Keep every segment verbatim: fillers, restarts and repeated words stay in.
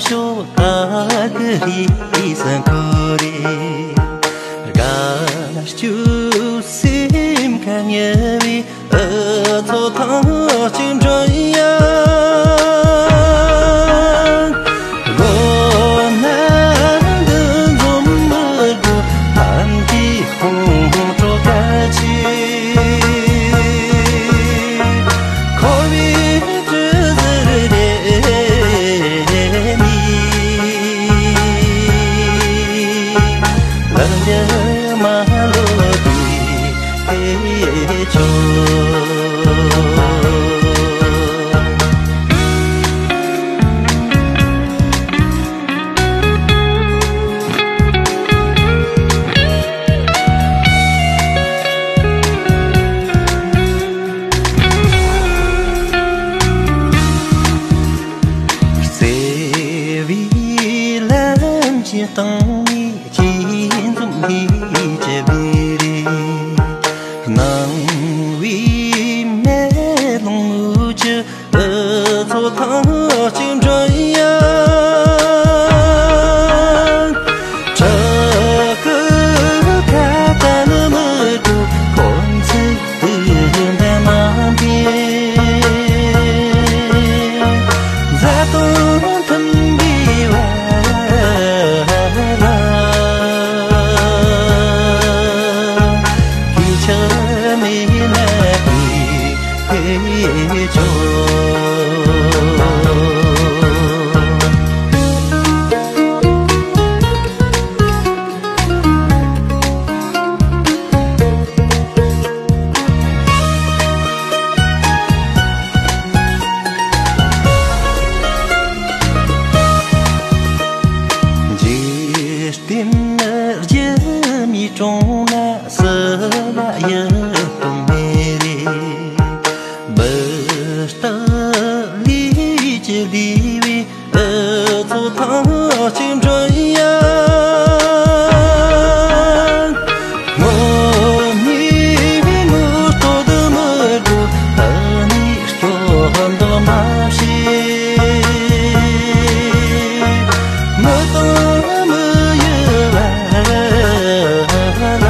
ཤོག་ཨ་ཀི་ཧི་སན་ཁོ་རེ། དགའ་སྐྱོ་སེམས་ཁ་ཉེ་བའི་ཨུ་ཚོ་ཐང་གཅིག་འགྲོ་ཡ། ལོ་ན་འདི་འཛོམས་མི་དགོས་ཕན་གྱི་ཁོང་ཁྲོ་ག་ཆེ། ཁོ་བའི་དྲི་ཟུར་རེ་ནི། ལག་འཇལ་མ་ལོ་དེ་ཆོ། བརྩེ་བའི་ལམ་གྱི་སྟེང་ནས་ཅི་འཛོམས་ལས་ཅི་བས་རེད། སྣང་བའི་མེ་ལོང་ངུ་ཅི་ཨུ་ཚོ་ཐང་གཅིག་འགྲོ་ཡ། བྲག་གི་ཁ་ཏ་ནི་མི་དུ་ཁོང་ཚེ་དུས་འདི་མ་འདི། མཛའ་དང་མཐུན་པའི་བར་ལ། སྐྱིད་ཆགས་མེད་ན་དེ་ཕེ་ཆོག་འཇིག་རྟེན་ནི་རྒྱུ་མའི་གྲོང་ན། སུ་ལ་ཡིད་དུ་མེད་རེ། འབུ་སྟག་ལུས་ཀྱི་ལུས་པའི་ཨུ་ཚོ་ཐང་གཅིག་འགྲོ་ཡ། ངོ་མི་ངོ་སྤྲོད་མི་འགྲོ། ཨ་ནི་སྐྱོ་མདོག་མ་བྱེད། མི་དང་མི་ཡི་བར་ལ།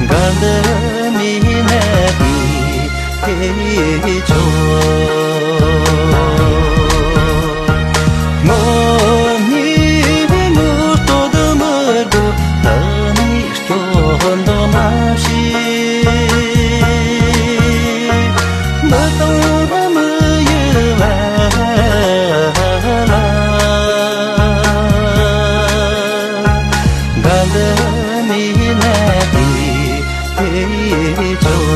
དགའ་འདི་མི་ནད་པའི་ཕེ་ཆོག་ངོ་ནི་ངོ་སྤྲོད་མི་འགྲོ། ཨ་ནི་སྐྱོ་མདོག་མ་བྱེད། མི་དང་མི་ཡི་བར་ལ། དགའ་འདི་མི་ནད་པའི་ཕེ་ཆོག